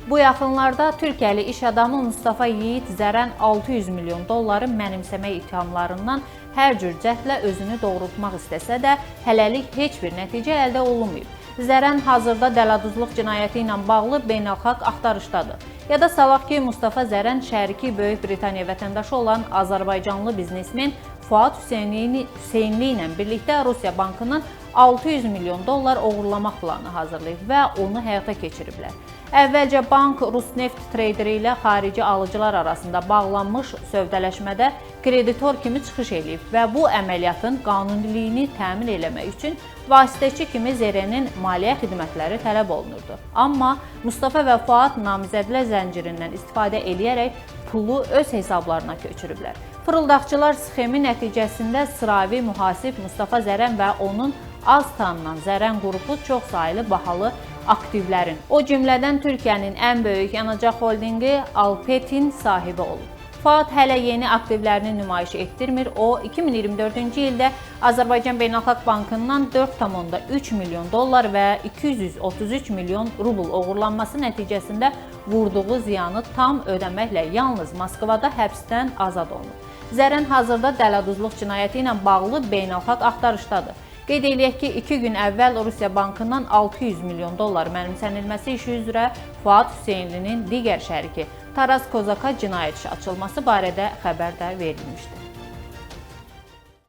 Bu yaxınlarda Türkiyəli iş adamı Mustafa Yiğit Zərən 600 milyon dolları mənimsəmək ittihamlarından hər cür cəhdlə özünü doğrultmaq istəsə də, hələlik heç bir nəticə əldə olunmayıb. Zərən hazırda dələduzluq cinayəti ilə bağlı beynəlxalq axtarışdadır. Yada salaq ki, Mustafa Zərən şəriki Böyük Britaniya vətəndaşı olan azərbaycanlı biznesmen Fuad Hüseynli ilə birlikdə Rusiya bankından 600 milyon dollar oğurlamaq planı hazırlayıb və onu həyata keçiriblər. Əvvəlcə bank Rusneft treyderi ilə xarici alıcılar arasında bağlanmış sövdələşmədə kreditor kimi çıxış eləyib və bu əməliyyatın qanuniliyini təmin eləmək üçün vasitəçi kimi Zərənin maliyyə xidmətləri tələb olunurdu. Amma Mustafa və Fuad namizədlər zəncirindən istifadə eləyərək pulu öz hesablarına köçürüblər. Fırıldaqçılar sxemi nəticəsində sıravi mühasib Mustafa Zərən və onun az tanınan Zərən qrupu çox saylı bahalı aktivlərin, o cümlədən Türkiyənin ən böyük yanacaq holdinqi Alpetin sahibi olub. Fuad hələ yeni aktivlərini nümayiş etdirmir. O, 2024-cü ildə Azərbaycan Beynəlxalq Bankından 4,3 milyon dollar və 233 milyon rubl oğurlanması nəticəsində vurduğu ziyanı tam ödəməklə yalnız Moskvada həbsdən azad olunub. Zərən hazırda dələduzluq cinayəti ilə bağlı beynəlxalq axtarışdadır. Qeyd eləyək ki, 2 gün əvvəl Rusiya bankından 600 milyon dollar mənimsənilməsi işi üzrə Fuad Hüseynlinin digər şəriki Taras Kozaka cinayət işi açılması barədə xəbər də verilmişdi.